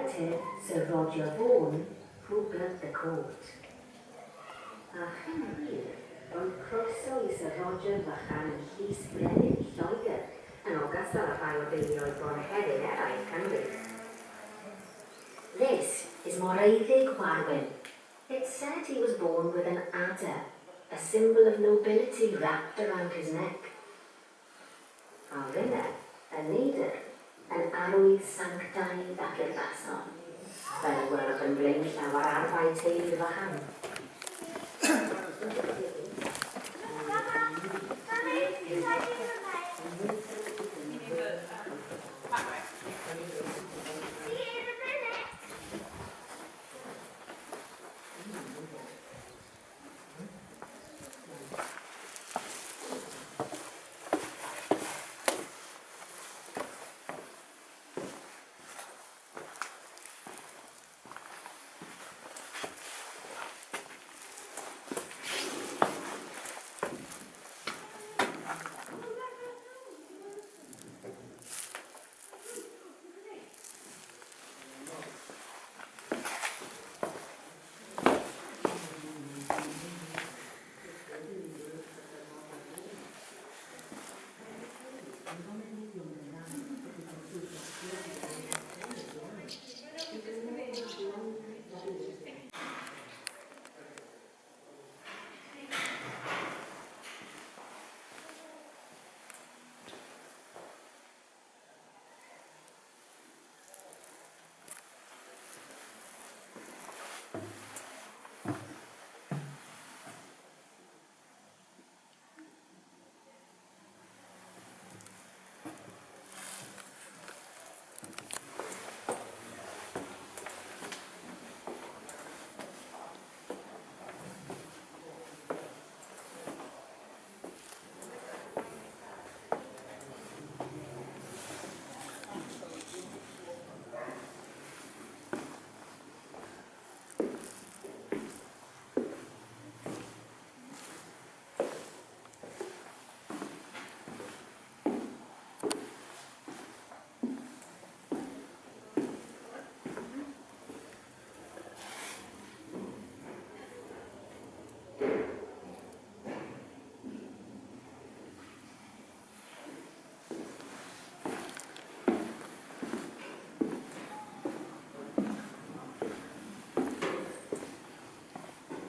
relative, Sir Roger Vaughan, who built the court. A chyn hir, roedd croeso i Sir Roger Fychan yn llys brenin Lloegr, yn ogystal â rhai o deuluoedd bonheddig eraill Cymru. This is Moreiddig Warwyn. It's said he was born with an adder, a symbol of nobility wrapped around his neck. A finne, y neidr, yn arwydd sanctaidd ac urddasol, fel y gwelwch yn flaenllaw ar arfau teulu Fychan. You need the pathway. See you in a minute.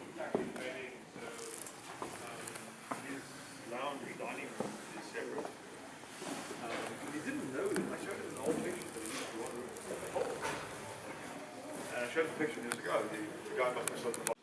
He's actually training, so his lounge dining room is separate. Because he didn't know that. I showed him an old picture that he used to one room. And I showed him a picture and he was like, oh, the guy must have slept in the